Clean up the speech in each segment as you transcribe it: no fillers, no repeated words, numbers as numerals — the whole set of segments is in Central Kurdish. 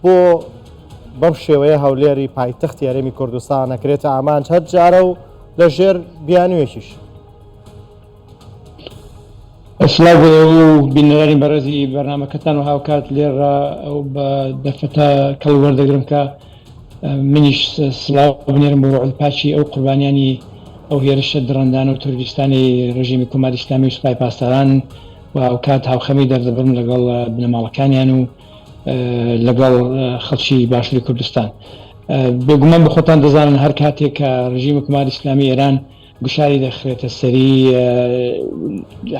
بۆ بەم شێوەیە هەولێری پایتەختی هەرێمی کوردستان ئەکرێتە ئامانج هەر جارە و لە ژێر بیانوویەکیش؟ سڵاو بۆ ئێوە و بینەرانی بەڕێزی بەرنامەکەتان و هاوکات لێرە ئەو بە دەرفەتە کەڵک وەردەگرم کە منیش سڵاو بنێرم بۆ ڕۆحی پاکی ئەو قوربانیانی ئەو هێرشە دڕندانە و تۆریستانەی ڕژێمی کۆماری ئیسلامی و سوپای پاسداران و هاوکات هاوخەمی دەردەبڕم لەگەڵ بنەماڵەکانیان و لەگەڵ خەڵکی باشووری کوردستان. بێگومان بە خۆتان دەزانن هەر کاتێک کە ڕژیمی کۆماری ئیسلامی ئێران گوشاری دەخرێتە سەری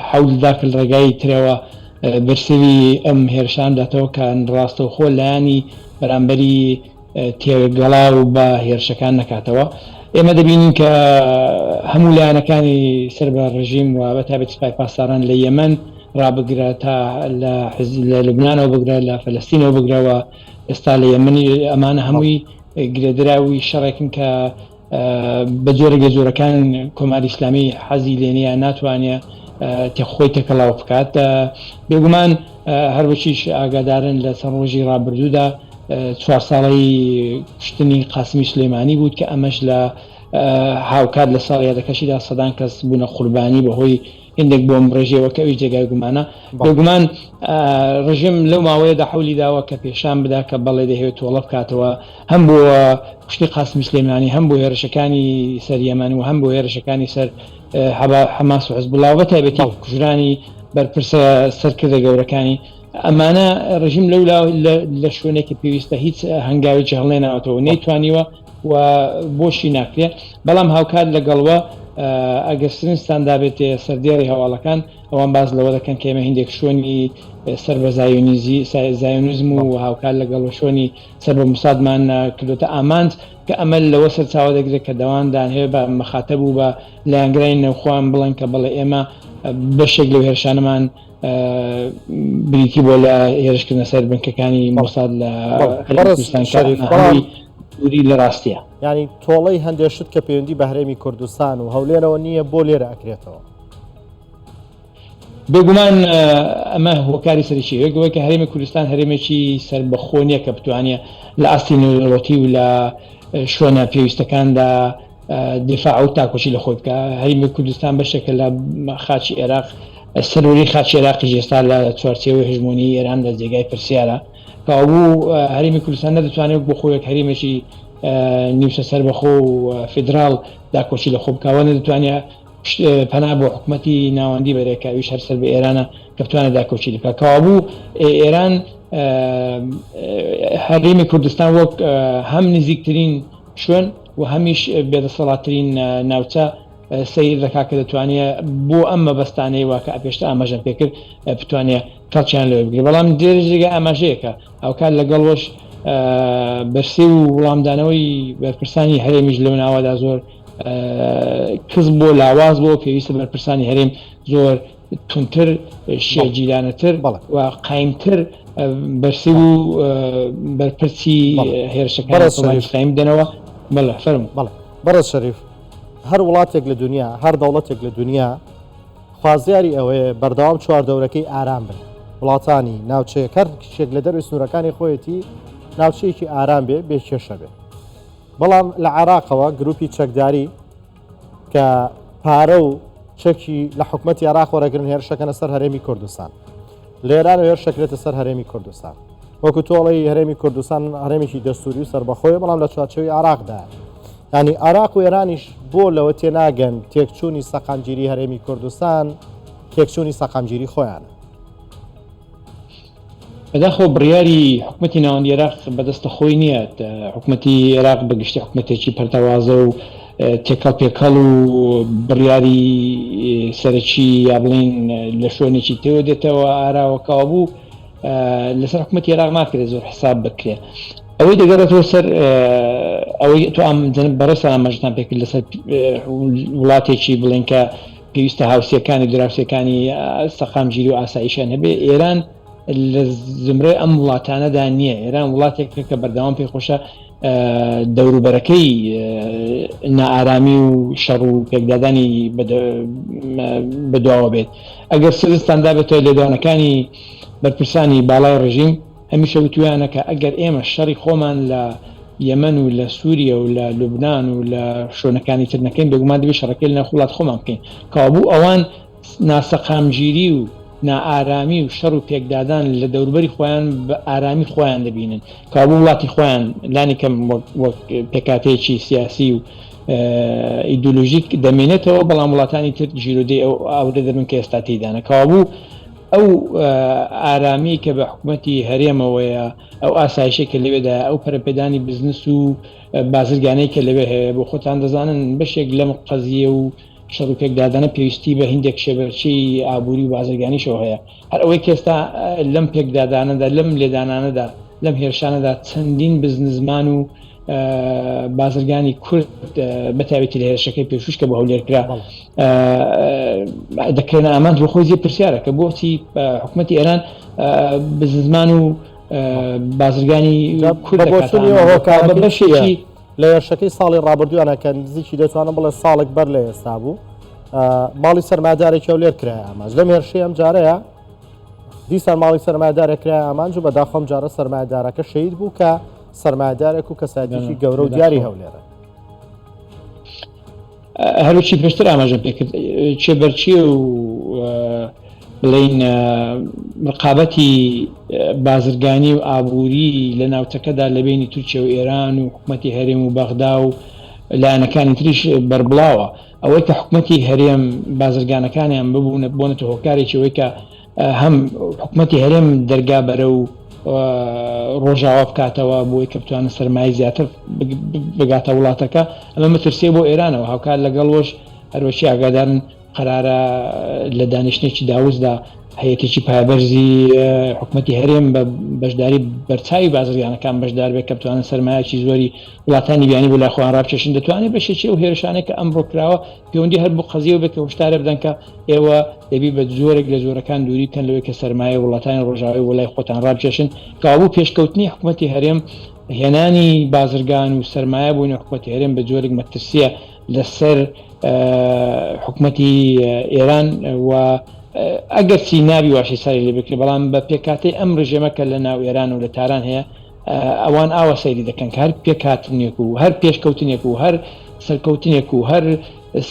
حەول دەدا کە لە ڕێگای ترەوە بەرسڤی ئەم هێرشان بداتەوە کە ڕاستەوخۆ لایەنی بەرامبەری تێگەڵاو بە هێرشەکان نەکاتەوە. ئێمە دەبینین کە هەموو لایەنەکانی سەر بە ڕژیم و بە تایبەتی سپای پاسداران لە یەمەن ڕابگرە تا لە لە لوبنانەوە بگرە لە فەلەستینەوە بگرە و ئێستا لە یەمەنی ئەمانە هەمووی گرێدراوی شەڕێکن کە بە جۆرێک لە جۆرەکان کۆماری ئیسلامی حەزی لێ نییە ناتوانێ خۆی تێکەڵاو بکات. بێگومان هەروەکیش ئاگادارن لە چەند ڕۆژی ڕابردوودا چوار ساڵەی کوشتنی قاسمی سولەیمانی بوو کە ئەمەش لە هاوکات لە ساڵیادەکەشیدا سەدان کەس بوونە قوربانی بەهۆی هێندێک بۆمب ڕێژیەوە کە ئەویش جێگای گومانە. بێگومان ڕژێم لەو ماوەیەدا حەولی داوە کە پێشان بدا کە بەڵێ دەیهەوێت تۆڵە بکاتەوە هەم بۆ کوشتنی قاسمی سلێمانی هەم بۆ هێرشەکانی سەر یەمەن و هەم بۆ هێرشەکانی سەر حەماس و حزبوڵا و بەتایبەتی کوژرانی بەرپرسە سەرکردە گەورەکانی. ئەمانە ڕژیم لەولا لە شوێنێکی پێویستە هیچ هەنگاوێکی هەڵنێناوەتەوە نەیتوانیوە و بۆشی ناکرێ بەڵام هاوکات لەگەڵوە ئەگەر سرنجتان دابێتێ سەردێڕی هەواڵەکان ئەوان باس لەوە دەکەن کە ئێمە هیندێک شوێنی سەر بە زایۆنیزی زایۆنیزم و هاوکات لەگەڵ شوێنی سەر بە موسادمان کردۆتە ئامانج کە ئەمە لەوە سەرچاوە دەگرێت کە دەوان دانهەوێ بە مەخاتەب و بە لایەنگرانی نێوخۆیان بڵێن کە بەڵێ ئێمە بەشێک لەو هێرشانەمان بریتی بووە لە هێرشکردنە سەر بنکەکانی مۆساد لە کوردستان دووری لە ڕاستیە. یانی تۆڵەی هەندێ شت کە پەیوەندی بە هەرێمی کوردستان و هەولێرەوە نییە بۆ لێرە ئەکرێتەوە؟ بێگومان ئەمە هۆکاری سەرەکی وەک ئەوەی کە هەرێمی کوردستان هەرێمێکی سەربەخۆ نییە کە بتوانێت لە ئاستی نێودەوڵەتی و لە شوێنە پێویستەکاندا دیفاع و تاکۆشی لە خۆی بکا. هەرێمی کوردستان بەشێکە لە خاکی ئێراق، سەروەری خاکی ئێراقیش ئێستا لە چوارچێوەی هەژمۆنیی ئێراندا جێگای پرسیارە. کەوابوو هەرێمی کوردستان نەدەتوانێت وەک بۆ خۆی وەک هەرێمێکی نیمچە سەربەخۆ و فیدراڵ داکۆکی لە خۆ بکا و نەدەتوانێت پەنا بۆ حکومەتی ناوەندی بەرێت کە ئەویش هەر سەر بە ئێرانە کە بتوانێت داکۆکی لێ بکا. کەوابوو ئێران هەرێمی کوردستان وەک هەم نزیکترین شوێن و هەمیش بێدەسەڵاتترین ناوچە سەیر دەکات کە دەتوانێت بۆ ئەم مەبەستانەی وا کە پێشتر ئاماژەم پێکرد بتوانێت کەڵکیان لێ وەربگرێت. بەڵام لێرە جێگای ئاماژەیەکە هاوکات لەگەڵ وەش بەرسێو و وڵامدانەوەی بەرپرسانی هەرێمیش لەو ناوەدا زۆر کز بووە، لاواز بووە، پێویستە بەرپرسانی هەرێم زۆر توندتر، شێلگیرانەتر و قایمتر بەرسڤ و بەرپرسی هێرشەکانی کۆماری ئیسلامی بدەنەوە. بەڵێ فەرموو. بەڵێ بەڕێز شەریف، هەر وڵاتێک لە دونیا، هەر دەوڵەتێک لە دونیا خوازیاری ئەوەیە بەردەوام چواردەورەکەی ئارام بن. وڵاتانی ناوچەیەک هەر کچێک لە دەروی سنوورەکانی خۆیەتی ناوچەیەکی ئارام بێ، بێ کێشە بێ. بەڵام لە عێراقەوە گروپی چەکداری کە پارە و چەکی لە حکومەتی عێراق وەرەگرن هێرشەکەنە سەر هەرێمی کوردستان. لە ئێران هێرش دەکرێتە سەر هەرێمی کوردستان. وەکو تۆڵەی هەرێمی کوردستان هەرێمێکی دەستوری و سەربەخۆیە بەڵام لە چوارچێوەی عێراقدا. ینی عێراق و ئێرانیش بۆ لەوە تێناگەن تێکچوونی سەقامگیری هەرێمی کوردستان تێکچوونی سەقامگیری خۆیانە. بەداخەوە بڕیاری حکومەتی ناوەندی عێراق بەدەستە خۆی نییە، حکومەتی عێراق بە گشتی حکومەتێکی پەرتەوازە و تێکەڵ پێکەڵ و بڕیاری سەرەکی یا بڵین لە شوێنێکی تێوە دێتەوە ئاراوە کەوابوو لەسەر حکومەتی عێراق ناکرێت زۆر حساب بکرێت. ئەوەی دەگەڕێتەوە سەر ئەوەی تۆ ئەم بەڕێزتان ئاماژەتان پێکرد لەسەر وڵاتێکی بڵێن کە پێویستە هاوسێکانی و دراوسێکانی سەقامگیری و ئاسایشیان هەبێ، ئێران لە زمرەی ئەم وڵاتانەدا نییە. ئێران وڵاتێکە کە بەردەوام پێی خۆشە دەوروبەرەکەی نائارامی و شەڕ و پێکدادانی بەدواوە بێت. ئەگەر سەرنجتان دابێتەوە لێدوانەکانی بەرپرسانی باڵای ڕژیم، هەمیشە وتویانە کە ئەگەر ئێمە شەڕی خۆمان لە یەمەن و لە سوریە و لە لوبنان و لە شوێنەکانی تر نەکەین، بێگومان دەبێت شەڕەکەی لەناو وڵات خۆمان بکەین. کەوابوو ئەوان ناسەقامگیری و نائارامی و شەڕ و پێکدادان لە دەوروبەری خۆیان بە ئارامی خۆیان دەبینن. کەوابوو وڵاتی خۆیان لانی کەم وەک پێکهاتەیەکی سیاسی و ئیدۆلۆژیک دەمێنێتەوە، بەڵام وڵاتانی تر گیرۆدەی ئەو ئاورە دەبن کە ئێستا تێیدانە. کەوابوو ئەو ئارامیەی کە بە حکومەتی هەرێمەوەیە، ئەو ئاسایشەی کە لەوێدایە، ئەو پەرەپێدانی بزنس و بازرگانەی کە لەوێ هەیە، بۆ خۆتان دەزانن بەشێک لەم قەزیە و شەڕ و پێکدادانە پێویستی بە هیندێک شێبەرچەی ئابووری و بازرگانیشەوە هەیە. هەر ئەوەی کە ئێستا لەم پێکدادانەدا، لەم لێدانانەدا، لەم هێرشانەدا چەندین بزنسمان و بازرگانی کورد بە تایبەتی لە هێرشەکەی پێشوش کە بۆ هەولێر کرا دەکرێنە ئامانج بۆ خۆی جێ پرسیارە کە بۆچی حکوومەتی ئێران بزنسمان و بازرگانی کورد بەشێکی لە هێرشەکەی ساڵی ڕابردووانە کە نزیکی دەتوانم بڵێ ساڵێک بەر لە ئێستا بوو ماڵی سەرمادارێکی هەولێر کرای ئامانج لەم هێرشەی ئەم جارەیە دیسان ماڵی سەرمایەدارێک کرایە ئامانج و بەداخەوە ئەم جارە سەرمایەدارەکە شەهید بوو کە سەرمایەدارێک و کەسایەتیی گەورە و دیاری هەولێرە. هەروەکی پێشتر ئاماژەم پێکرد چێبەرچێ و بڵین ڕقابەتی بازرگانی و ئابووری لە ناوچەکەدا لە بینی تورکیا و ئێران و حکوومەتی هەرێم و بەغدا و لایەنەکانی تریش بەربڵاوە. ئەوەی کە حکومەتی هەرێم بازرگانەکانیان ببوونە بۆنەتە هۆکارێکی ئەوەی کە هەم حکومەتی هەرێم دەرگا بەرەو ڕۆژاوا بکاتەوە بۆی کە بتوانن سەرمایە زیاتر بگاتە وڵاتەکە، ئەمە مەترسیە بۆ ئێرانەوە. هاوکات لەگەڵ وەش هەروەکی ئاگادارن قەرارە لە دانیشتنێکی داوسدا هەیەتێکی پایەبەرزی حکومەتی هەرێم بە بەشداری بەرچاوی بازرگانەکان بەشدار بێت کە بتوانن سەرمایەکی زۆری وڵاتانی بیانی بۆ لای خۆیان ڕابکێشن، دەتوانێت بەشێکی ئەو هێرشانەی کە ئەمڕۆ کراوە پەیوەندی هەر بۆ قەزیەوە بێت کە هۆشدارە بدەن کە ئێوە دەبی بە جۆرێک لە جۆرەکان دووری بکەن لەوەی کە سەرمایە وڵاتانی ڕۆژاوای بۆ لای خۆتان ڕابکێشن. کەوابوو پێشکەوتنی حکومەتی هەرێم، هێنانی بازرگان و سەرمایە بۆ نێو حکومەتی هەرێم بە جۆرێک مەترسیە لەسەر حکومەتی ئێران و ئەگەرچی نابی واشی سەری لێ بکرێت، بەڵام بە پێکهاتەی ئەم ڕژێمە کە لە ناو ئێران و لە تاران هەیە ئەوان ئاوا سەیری دەکەن کە هەر پێکهاتنێک و هەر پێشکەوتنێک و هەر سەرکەوتنێک و هەر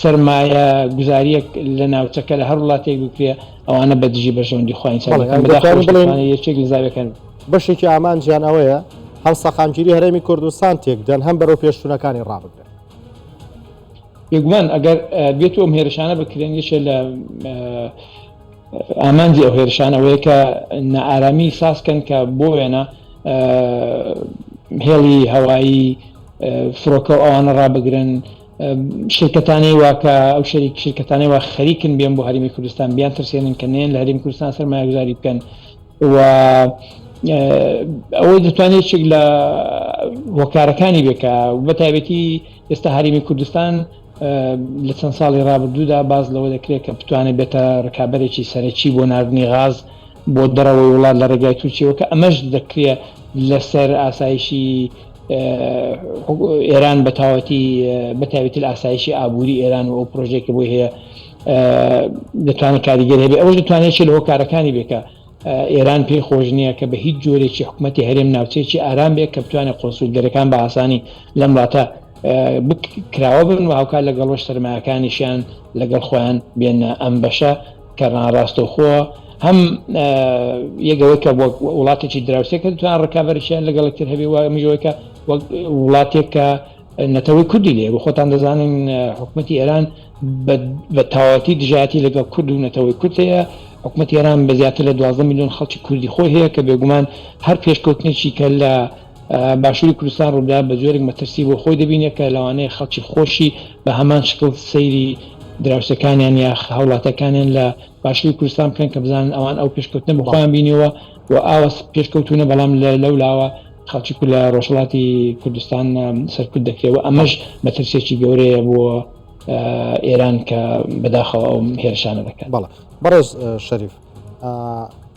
سەرمایە گوزاریەک لە ناوچەکە لە هەر وڵاتێک بکرێ ئەوانە بە دژی بەرژەوەندی خۆیان سەر دەکەن. بەداخەوە دەتوانێت یەکێک لە زاویەکان بەشێکی ئامانجیان ئەوەیە هەم سەقامگیری هەرێمی کوردستان تێکدەن هەم بەرەو پێشچوونەکانی ڕابگرن. بێگومان ئەگەر بێت و ئەم هێرشانە بکرێن یەکێ لە ئامانجی ئەو هێرشانە ئەوەیە کە نائارامی سازکەن کە بۆ وێنە هێڵی هەوایی فڕۆکە و ئەوانە ڕابگرن، شرکەتانەی وا کە ئەو شەریک شرکەتانەی وا خەریکن بێن بۆ هەرێمی کوردستان بیان ترسێنن کە نێن لە هەرێمی کوردستان سەرمایەگوزاری بکەن و ئەوەی دەتوانێت یەکێک لە هۆکارەکانی بێ کە بە تایبەتی ئێستا هەرێمی کوردستان لە چەند ساڵی ڕابردوودا باس لەوە دەکرێت کە بتوانێت بێتە ڕکابەرێکی سەرەکی بۆ ناردنی غاز بۆ دەرەوەی وڵات لە ڕێگای تورکیەوە کە ئەمەش دەکرێت لەسەر ئاسایشی ئێران بە تاوەتی بە تایبەتی لە ئاسایشی ئابووری ئێران و ئەو پرۆژەیە کە بۆی هەیە دەتوانێت کاریگەر هەبێت ئەوەش دەتوانێت چی لە هۆکارەکانی بێت کە ئێران پێی خۆش نییە کە بە هیچ جۆرێکی حکوومەتی هەرێم ناوچەیەکی ئارام بێت کە بتوانێت قۆنسولگەرەکان بە ئاسانی لەم وڵاتە کراوە بن و هاوکات لەگەڵەوەش سەرمایەکانیشیان لەگەڵ خۆیان بێنە ئەم بەشە کە ناڕاستەوخۆ هەم یەکەوەی کە وەک وڵاتێکی دراوسێ کە دەتوان ڕکابەرشیان لەگەڵ تر هەبێ و ئەمژەوەی کە وەک وڵاتێک کە نەتەوەی کوردی لێ بۆ خۆتان دەزانن حکوومەتی ئێران بە تەواوەتی دژایەتی لەگەڵ کورد و نەتەوەی کورد هەیە حکوومەتی ئێران بە زیاتر لە 12 میلیۆن خەڵکی کوردی خۆی هەیە کە بێگومان هەر پێشکەوتنێکی کە لە باشووری کوردستان ڕووبدا بە جۆرێک مەترسی بۆ خۆی دەبینێت کە لەوانەیە خەڵکی خۆشی بە هەمان شکڵ سەیری دراوسێکانیان یا هاوڵاتەکانیان لە باشووری کوردستان بکەن کە بزانن ئەوان ئەو پێشکەوتنە بە خۆیان بینیوە و ئاوا پێشکەوتونە بەڵام لەو لاوە خەڵکی کورد لە ڕۆژهەڵاتی کوردستان سەرکوت دەکرێت و ئەمەش مەترسیەکی گەورەیە بۆ ئێران کە بەداخەوە ئەو هێرشانە دەکات. بەڵێ بەڕێز شەریف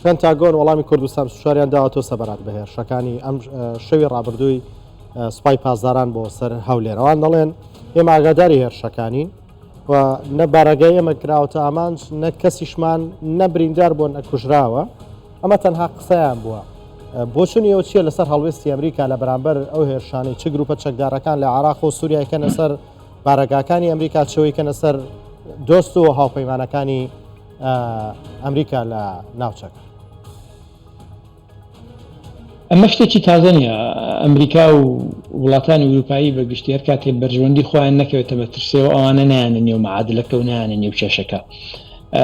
پنتاگۆن وەڵامی کوردستان سوشاریان داوەتەوە سەبارەت بە هێرشەکانی ئەم شەوی ڕابردووی سوپای پاسداران بۆ سەر هەولێر ئەوان دەڵێن ئێمە ئاگاداری هێرشەکانین و نە بارەگای ئێمە کراوەتە ئامانج نە کەسیشمان نە بریندار بۆ نەکوژراوە ئەمە تەنها قسەیان بووە. بۆچونی ئێوە چییە لەسەر هەڵوێستی ئەمریکا لە بەرامبەر ئەو هێرشانەی چ گروپە چەکدارەکان لە عێراق و سووریا کەنە سەر بارەگاکانی ئەمریکا چەوەی کەنە سەر دۆست و هاوپەیمانەکانی ئەمریکا لە ناوچەکە؟ ئەمە شتێکی تازە نییە، ئەمریکا و وڵاتانی ئورووپایی بە گشتی هەر کاتێ بەرژەوەندی خۆیان نەکەوێتە مەترسیەوە ئەوانە نایەنە نێو مەعادلەکە و نایەنە نێو کێشەکە.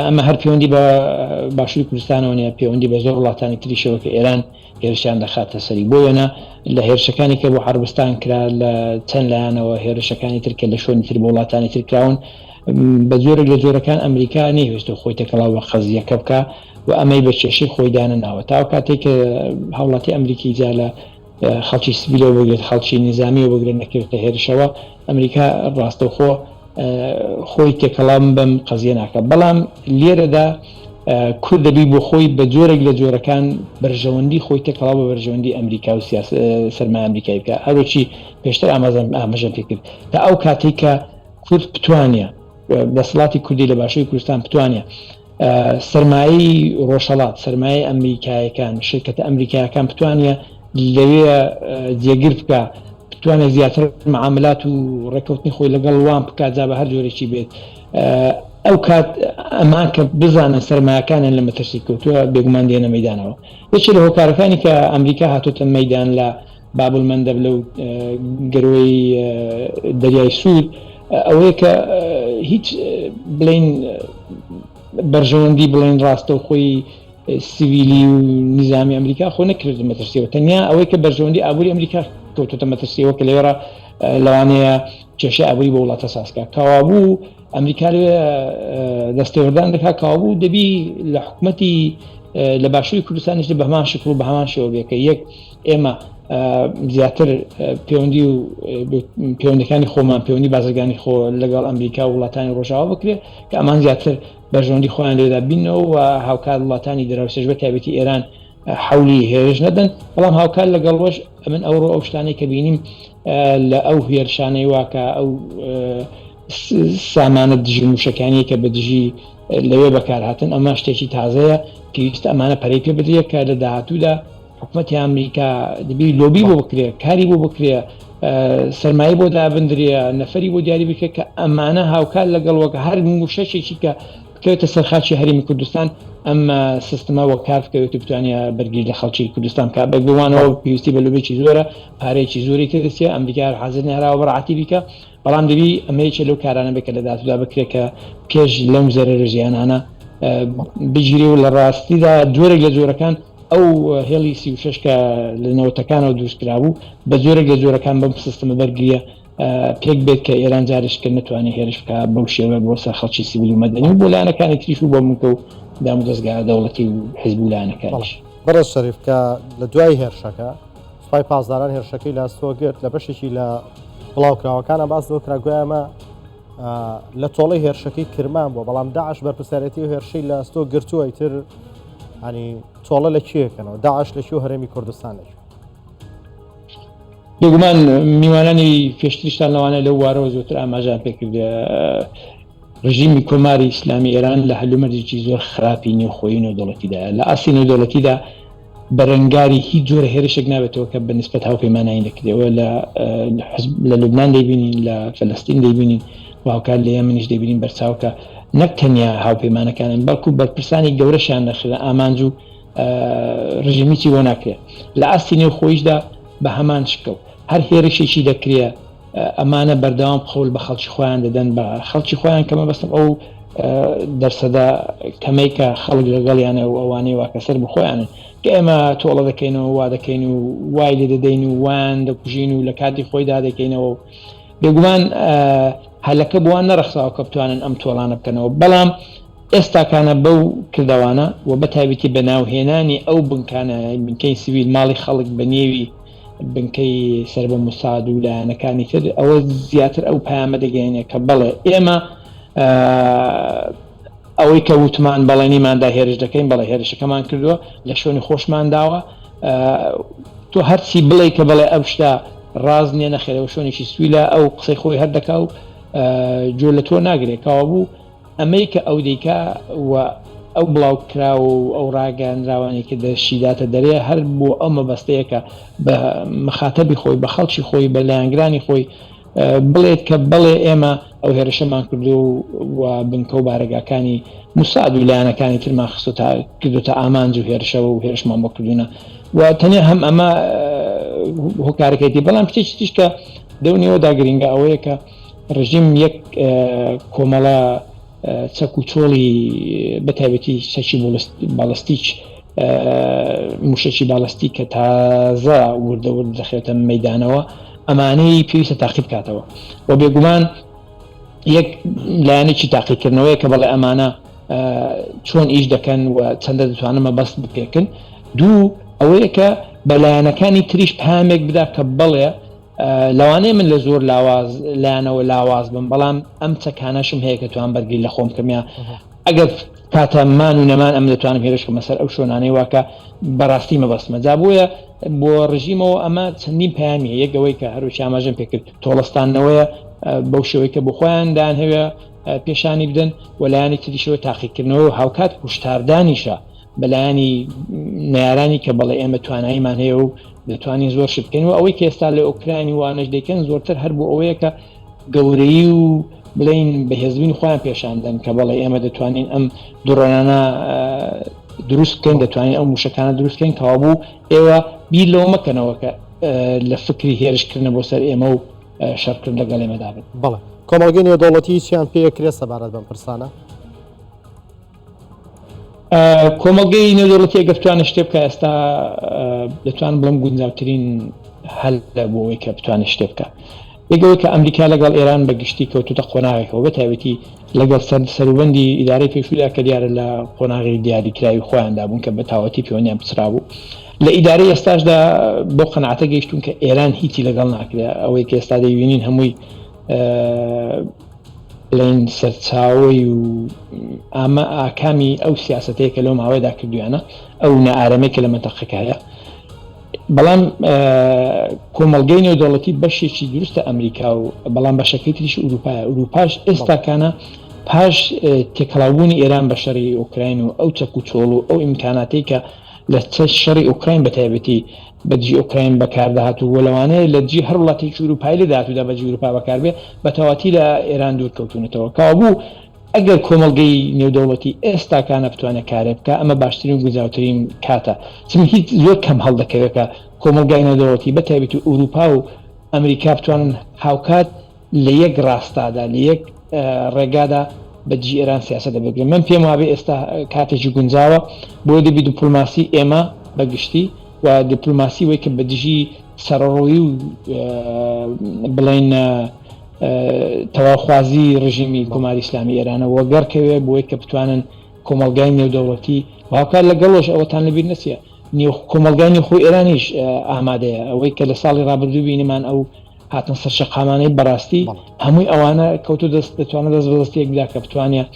ئەمە هەر پەیوەندی بە باشووری کوردستانەوە نیە، پەیوەندی بە زۆر وڵاتانی تریشەوە کە ئێران هێرشیان دەخاتە سەری. بۆ وێنە لە هێرشەکانی کە بۆ عەرەبستان کرا لە چەند لایەنەوە هێرشەکانی تر کە لە شوێنی تر بۆ وڵاتانی تر کراون بە جۆرێک لە جۆرەکان ئەمریکا نەیویستوە خۆی تێکەڵاو بە قەزیەکە بکا و ئەمەی بە کێشەی خۆی دانەناوە تا ئەو کاتەی کە هاوڵاتی ئەمریکی جا لە خەڵکی سڤیلەوە بگرێت خەڵکی نیزامیەوە بگرێت نەکەوێتە هێرشەوە ئەمریکا ڕاستەوخۆ خۆی تێکەڵام بەم قەزیە ناکە بەڵام لێرەدا کورد دەبی بۆ خۆی بە جۆرێک لە جۆرەکان بەرژەوەندی خۆی تێکەڵاو بە بەرژەوەندی ئەمریکا و سەرمایە ئەمریکای بکە هەروەکی پێشتر ئامازان ئاماژەم پێکرد تا ئەو کاتێک کە کورد بتوانێ دەسەڵاتی کوردی لە باشووری کوردستان بتوانێ سەرمایەی ڕۆژهەڵات، سەرمایەی ئەمریکایەکان، شرکەتە ئەمریکایەکان بتوانێ لەوێ جێگر بکا، بتوانێ زیاتر معاملات و ڕێککەوتنی خۆی لەگەڵ وان بکا جا بە هەر جۆرێکی بێت ئەو کات ئەمان کە بزانن سەرمایەکانیان لە مەترسی کەوتووە بێگومان دێنە مەیدانەوە. یەکێ لە هۆکارەکانی کە ئەمریکا هاتۆتە مەیدان لە بابولمەندەب لەو گەروەی دەریای سوور ئەوەیە کە هیچ بڵین بەرژەوەندی بڵێن ڕاستەوخۆی سیویلی و نیزامی ئەمریکا خۆ نەکردە مەترسیەوە تەنیا ئەوەی کە بەرژەوەندی ئابووری ئەمریکا کەوتۆتە مەترسیەوە کە لەوێڕا لەوانەیە کێشەی ئابووری بۆ وڵاتە سازکە کەوابوو ئەمریکا لەوێ دەستێوەردان دەکات کەوابوو دەبی لە حکوومەتی لە باشووری کوردستانیش بە هەمان شکل و بە هەمان شێوە بێ کە یەک ئێمە زیاتر پەیوەندی و پەیوەندەکانی خۆمان پەیوەندی بازرگانی خۆ لەگەڵ ئەمریکا و وڵاتانی ڕۆژاوا بکرێت کە ئەمان زیاتر بەرژەوەندی خۆیان لێدا بینەوە و هاوکات وڵاتانی دراوسێش بە تایبەتی ئێران حەولی هێرش نەدەن بەڵام هاوکات لەگەڵ وەش ئەمن ئەوڕۆ ئەو شتانەی کە بینیم لە ئەو هێرشانەی واکە ئەو سامانە دژی موشەکانیە کە بە دژی لەوێ بەکارهاتن ئەمە شتێکی تازەیە پێویستە ئەمانە پەرەی پێ بدرێت کە لە داهاتوودا حکومەتی ئەمریکا دەبی لۆبی بۆ بکرێ کاری بۆ بکرێ سەرمایە بۆ دابندرێ نەفەری بۆ دیاری بکرێت کە ئەمانە هاوکات لەگەڵ وەک هەر موشەکێکی کە بکەوێتە سەر خاکی هەرێمی کوردستان ئەم سیستمە وەک کار بکەوێت و بتوانێت بەرگری لە خەڵکی کوردستان بکات بەگومانەوە پێویستی بە لۆبێکی زۆرە پارەیەکی زۆری تێدەچێت ئەمریکا حازر نەهراوە بەڕاحەتی بیکە بەڵام دەبی ئەمە یەکێ لەو کارانە بێت کە لە داهاتوودا بکرێت کە پێش لەم زەرەر و زیانانە بگیرێ و لە ڕاستیدا جۆرێک لە جۆرەکان ئەو هێڵی 36 کە لە نەوەتەکانەوە دروست کرابوو بە جۆرێک لە جۆرەکان بەم سیستمە بەرگریە پێک بێت کە ئێران جارێک کە نەتوانێت هێرش بکات بەو شێوە بۆ سەر خەڵکی سیڤیل و مەدەنی و بۆ لایەنەکانی تریش و بۆ بنکە و دامودەزگا دەوڵەتی و حیزب و لایەنەکانیش. بەڕێز شەریف کە لە دوای هێرشەکە سوپای پاسداران هێرشەکەی لە ئەستۆ گرت لە بەشێکی لە بڵاوکراوەکانە باس لەوە کرا گوایە ئەمە لە تۆڵەی هێرشەکەی کرمان بووە بەڵام داعش بەرپرسیارەتی و هێرشەی لە ئەستۆ گرتووە ئیتر ینی تۆڵە لە کێکەنەوە داعش لە کوێ هەرێمی کوردستان لە کوێ؟ بێگومان میوانانی پێشتریشتان لەوانەیە لەو وارەوە زۆرتر ئاماژەیان پێکرد ڕژیمی کۆماری ئیسلامی ئێران لە هەلومەرجێکی زۆر خراپی نێوخۆیی و نێودەوڵەتیدایە. لە ئاستی نێودەوڵەتیدا بەرەنگاری هیچ جۆرە هێرشێک نابێتەوە کە بە نسبەت هاوپەیمانانی دەکرێت. لە حزب لە لوبنان دەیبینین، لە فەلەستین دەیبینین و هاوکات لە یەمەنیش دەیبینین بەرچاو کە نەک تەنیا هاوپەیمانەکانن بەڵکو بەرپرسانی گەورەشیان دەخرێنە ئامانج و ڕژیم هیچی بۆ ناکرێت. لە ئاستی نێوخۆییشدا بە هەمان شکڵ هەر هێرشێکی دەکرێت ئەمانە بەردەوام قەول بە خەڵکی خۆیان دەدەن، بە خەڵکی خۆیان کە مەبەستم ئەو دەرسەدە کەمەی کە خەڵک لەگەڵیانە و ئەوانەی وا کە سەر بە خۆیانن کە ئێمە تۆڵە دەکەینەوە وا دەکەین و وای لێ دەدەین و وایان دەکوژین و لە کاتی خۆیدا دەکەینەوە و بێگومان هەلەکە بۆوان نەڕەخساوە کە بتوانن ئەم تۆڵانە بکەنەوە بەڵام ئێستاکانە بەو کردەوانە و بە تایبەتی بە ناوهێنانی ئەو بنکانە بنکەی سیویل ماڵی خەڵک بە نێوی بنکەی سەر بە موساد و لایەنەکانی تر ئەوە زیاتر ئەو پەیامە دەگەیەنێ کە بەڵێ ئێمە ئەوەی کە وتمان بەڵێنیماندا هێرش دەکەین بەڵێ هێرشەکەمان کردووە لە شوێنی خۆشمان داوە تۆ هەرچی بڵێ کە بڵێ ئەو شتە ڕاز نییە نەخێرەوە شوێنێکی سویلە ئەو قسەی خۆی هەر دەکا و جۆ لە تۆ ناگرێت کەوابوو ئەمەی کە ئەو دەیکا و ئەو بڵاوکراوە و ئەو ڕاگەیاندراوانەی کە دەشیداتە دەرێ هەر بۆ ئەو مەبەستەیە کە بە مخاتەبی خۆی، بە خەڵکی خۆی، بە لایەنگرانی خۆی بڵێت کە بەڵێ ئێمە ئەو هێرشەمان کردووە و بنکە و بارەگاکانی موساد و لایەنەکانی ترمان خستۆتە کردۆتە ئامانج و هێرشەوە و هێرشمان بۆ کردوونە و تەنیا هەم ئەمە هۆکارەکەیتی. بەڵام شتێکی تریش کە لەو نێوەدا گرنگە ئەوەیە کە ڕژیم یەک کۆمەڵە چەک و چۆڵی بە تایبەتی چەکی باڵستیک، موشەکی باڵستیک کە تازە وردە ورد دەخرێتە مەیدانەوە، ئەمانەی پێویستە تاقی بکاتەوە و بێگومان یەک لایەنێکی تاقیکردنەوەیە کە بەڵێ ئەمانە چۆن ئیش دەکەن و چەندە دەتوانن مەبەست بپێکن. دوو ئەوەیە کە بە لایەنەکانی تریش پامێک بدا کە بەڵێ لەوانەیە من لە زۆر لاواز لایەنەوە لاواز بم، بەڵام ئەم چەکانەشم هەیە کە توان بەرگری لە خۆم بکەم، یا ئەگەر کاتە مان و نەمان ئەم دەتوانم هێرش بکەمە سەر ئەو شوێنانەی واکە بەڕاستی مەبەستمە. جا بۆیە بۆ ڕژیمەوە ئەمە چەندین پەیامی هەیە، یەک ئەوەی کە هەروەکی ئاماژەم پێکرد تۆڵەستاندنەوەیە بەو شێوەی کە بۆ خۆیان دەیانهەوێ پێشانی بدەن، و لایەنی تریشەوە تاقیکردنەوە و هاوکات کوشتاردانیشە بە لایەنی نەیارانی کە بەڵێ ئێمە تواناییمان هەیە و دەتوانین زۆر شت بکەین. و ئەوەی کە ئێستا لە ئۆکراینی وانەش دەیکەن زۆرتر هەر بۆ ئەوەیە کە گەورەیی و بڵێین بەهێزبوونی خۆیان پێشان دەن کە بەڵێ ئێمە دەتوانین ئەم دڕۆنانە دروست بکەین، دەتوانین ئەو موشەکانە دروست بکەین، کەوابوو ئێوە بیر لەوە مەکەنەوە کە لە فکری هێرشکردنە بۆ سەر ئێمە و شەڕکردن لەگەڵ ئێمەدا بن. بەڵێ کۆمەڵگەی نێودەوڵەتی چیان پێکرێت سەبارەت بەم پرسانە؟ کۆمەڵگەی نێودەوڵەتی ئەگەر بتوانێت شتێ بکە ئێستا دەتوانم بڵێم گونجاوترین هەل بۆ ئەوەی کە بتوانێت شتێ بکە یەکەوەی کە ئەمریکا لەگەڵ ئێران بە گشتی کەوتوتە قۆناغێکەوە بە تایبەتی لەگەڵ سەر سەروبەندی ئیدارەی پێشوودا کە دیارە لە قۆناغی دیاریکراوی خۆیاندا بوون کە بە تاوەتی پەیوەندیان پچرابوو لە ئیدارەی ئێستاشدا بۆ قەناعەتە گەیشتون کە ئێران هیچی لەگەڵ ناکرێت. ئەوەی کە ئێستا دەیبینین هەمووی بڵێین سەرچاوەی و ئامە ئاکامی ئەو سیاسەتەیە کە لەو ماوەیەدا کردویانە، ئەو نائارەمەی کە لە مەنتەقەکە هەیە. بەڵام کۆمەڵگەی نێودەوڵەتی بەشێکی دروستە ئەمریکا و بەڵام بەشەکەی تریش ئوروپایە. ئوروپاش ئێستاکانە پاش تێکەڵاوبوونی ئێران بە شەڕی ئۆکراین و ئەو چەک و چۆڵ و ئەو ئیمکاناتەی کە لە شەڕی ئۆکراین بە تایبەتی بە دژی ئۆکراین بەکاردەهات و لەوانەیە لە دژی هەر وڵاتێکی ئورووپایی لە داهاتوودا بە دژی ئورووپا بەکاربێ، بە تەواوەتی لە ئێران دوور کەوتوونەتەوە. کەوابوو ئەگەر کۆمەڵگەی نێودەوڵەتی ئێستاکانە بتوانێ کارێ بکا، ئەمە باشترین و گونجاوترین کاتە. چون هیچ زۆر کەم هەڵدەکەوێ کە کۆمەڵگای نێودەوڵەتی بە تایبەتی ئورووپا و ئەمریکا بتوانن هاوکات لە یەک ڕاستادا، لە یەک ڕێگادا بە دژی ئێران سیاسەت بگرن. من پێم وابێ ئێستا کاتێکی گونجاوە بۆ دەبی دیپلۆماسی ئێمە بە گشتی و دیپلۆماسی وەی کە بە دژی سەرەڕۆیی و بڵێن تەواوخوازی ڕژیمی کۆماری ئیسلامی ئێرانە وەگەڕکەوێ بۆی کە بتوانن کۆمەڵگای نێودەوڵەتی و هاوکات لەگەڵەوەش ئەوەتان لەبیر نەچێ نێو کۆمەڵگای نێوخۆی ئێرانیش ئامادەیە. ئەوەی کە لە ساڵی ڕابردوو بینیمان ئەو هاتن سەر شەقامانەی بەڕاستی هەمووی ئەوانە کەوتو دەست دەتوانێت دەست بەدەست یەک بدا کە بتوانێت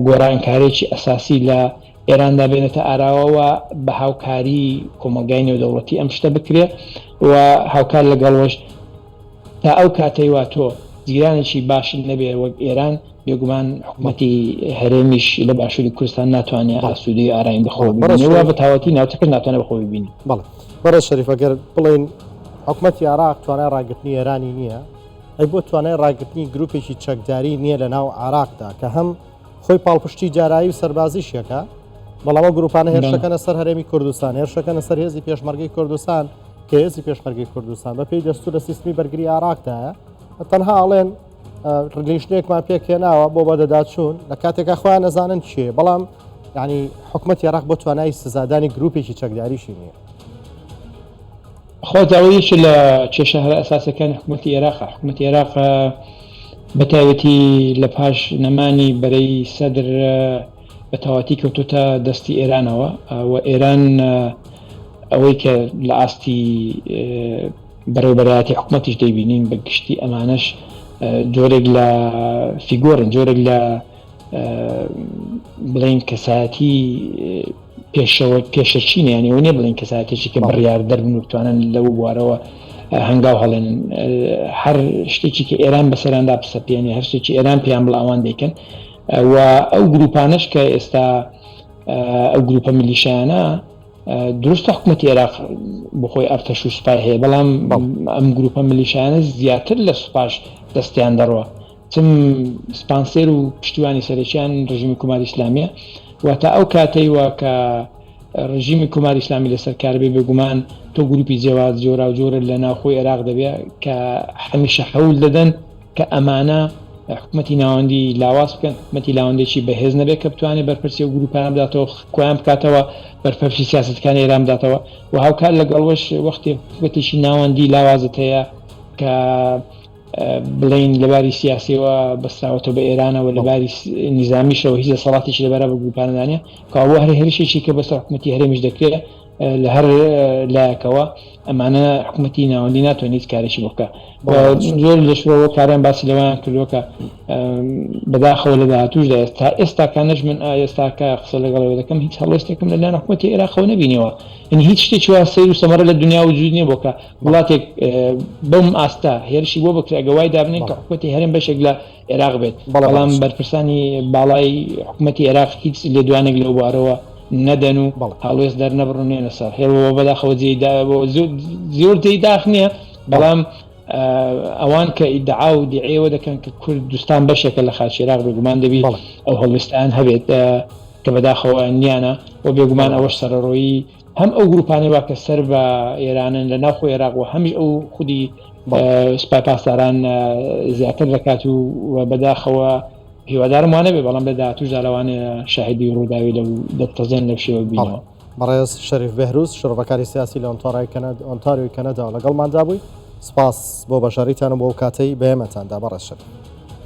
گۆڕانکارێکی ئەساسی لە ئێراندا بێنێتە ئاراوەوە بە هاوکاری کۆمەڵگای نێودەوڵەتی ئەم شتە بکرێ و هاوکار لەگەڵەوەش تا ئەو کاتەی وا تۆ جیرانێکی باشت نەبێ وەک ئێران، بێگومان حکومەتی هەرێمیش لە باشووری کوردستان ناتوانێ ئاسوودەی و ئارامی بە خۆوە ببینێ و بە تەواوەتی ناوچەکەش ناتوانێ بە خۆوە ببینێ. بەڵێ بەڕێز شەریف، ئەگەر بڵێین حکومەتی عێراق توانای ڕاگرتنی ئێرانی نییە، ئەی بۆ توانای ڕاگرتنی گرووپێکی چەکداری نییە لە ناو عێراقدا کە هەم خۆی پاڵپشتی دارایی و سەربازیش یەکە، بەڵام ئەو گرووپانە هێرشەکەنە سەر هەرێمی کوردستان، هێرشەکەنە سەر هێزی پێشمەرگەی کوردستان، کە هێزی پێشمەرگەی کوردستان بە پێی دەستور لە سیستمی بەرگری عێراقدایە، تەنها ئەڵێن لیژنەیەکمان پێکهێناوە بۆ بەدەداچوون لە کاتێکا خۆیان نەزانن چیە، بەڵام ینی حکومەتی عێراق بۆ توانای سزادانی گروپێکی چەکداریشی نییە. خۆ داوە یەکێ لە کێشە هەرە ئەساسەکانی حکوومەتی عێراق، حکوومەتی عێراق بە تایبەتی لە پاش نەمانی بەرەی سەدر بە تەواتی کەوتۆتە دەستی ئێرانەوە و ئێران ئەوەی کە لە ئاستی بەڕێوبەرایەتی حکوومەتیش دەیبینین بە گشتی ئەمانەش جۆرێک لە فیگۆرن، جۆرێک لە بڵێین کەسایەتی پێشەوە پێشەچینە، یانی ئەوە نیە بڵێین کەسایەتێکی کە بڕیار دەربن و بتوانن لەو بوارەوە هەنگاو هەڵێنن. هەر شتێکی کە ئێران بەسەراندا بسەپێنێ، هەر شتێکی ئێران پێیان بڵێ ئەوان دەیکەن و ئەو گروپانەش کە ئێستا ئەو گروپە میلیشیانە دروستە حکوومەتی عێراق بخۆی ئەرتەش و سوپای هەیە بەڵام ئەم گروپە میلیشیانە زیاتر لە سوپاش دەستیان دەڕوە چم سپانسێر و پشتیوانی سەرەکیان ڕژیمی کۆماری ئیسلامیە و تا ئەو کاتەی وا کە ڕژیمی کۆماری ئیسلامی لەسەر کار بێ بێگومان تۆ گروپی جێواز جۆراوجۆرە لە ناوخۆی عێراق دەبێ کە هەمیشە حەول دەدەن کە ئەمانە حکومەتی ناوەندی لاواز بکەن، حکومەتی لاوەندێکی بەهێز نەبێت کە بتوانێت بەرپەرچی ئەو گروپانە بداتەوە، کۆیان بکاتەوە، بەرپەرچی سیاسەتەکانی ئێران بداتەوە و هاوکات لەگەڵ ئەوەش وەختێ حکومەتێکی ناوەندی لاوازت هەیە کە بڵێین لەباری سیاسیەوە بەستراوەتەوە بە ئێرانەوە لەباری نیزامیشەوە هیچ دەسەڵاتێکی لەبارە بە گروپانەدا نیە کەوابوو هەر هێرشێکی کە بەسەر حکومەتی هەرێمیش دەکرێت لە هەر لایەکەوە ئەمانە حکوومەتی ناوەندی ناتوانێت هیچ کارێکی بۆ بکە زۆر لە شوەوە کاریان باسی لەوەیان کردووە کە بەداخەوە لە داهاتووشدا ئێستا ئێستاکانش من ئێستاکە قسە لەگەڵەوە دەکەم هیچ هەڵوێستێکم لەلایەن حکوومەتی عێراقەوە نەبینیوە یعنی هیچ شتێکی وا سەیر و سەمەرە لە دنیا وجود نییە بۆ کە وڵاتێک بەم ئاستە هێرشی بۆ بکرێت ئەگە وای دابنێن کە حکوومەتی هەرێم بەشێک لە عێراق بێت، بەڵام بەرپرسانی باڵای حکومەتی عێراق هیچ لێدوانێک لەو بارەوە نەدەن و هەڵوێست دەرنەبڕن و نێنە سەر هێڵەوە. بەداخەوە زۆر جێی داخ نییە، بەڵام ئەوان کە ئیدعا و دیعەوە دەکەن کە کوردستان بەشێکە لە خاکی عێراق، بێگومان دەبی ئەو هەڵوێستیان هەبێت کە بەداخەوە نییانە و بێگومان ئەوەش سەرەڕۆیی هەم ئەو گروپانەی وا کە سەر بە ئێرانن لە ناوخۆی عێراق و هەمیش ئەو خودی سوپای پاسداران زیاتر دەکات و بەداخەوە هیوادارم وانە بێ بەڵام لە داهاتووشدا لەوانەیە شاهدی ڕووداوی لەو دەتەزێن لەو شێوە بینەوە. بەڕێز شەریف بێهروز شرۆڤەکاری سیاسی لە ئۆنتاریۆی کەنەداوە لەگەڵماندا بووی، سپاس بۆ بەشداریتان و بۆ ئەو کاتەی بە ئێمەتان دا بەڕێز شەریف.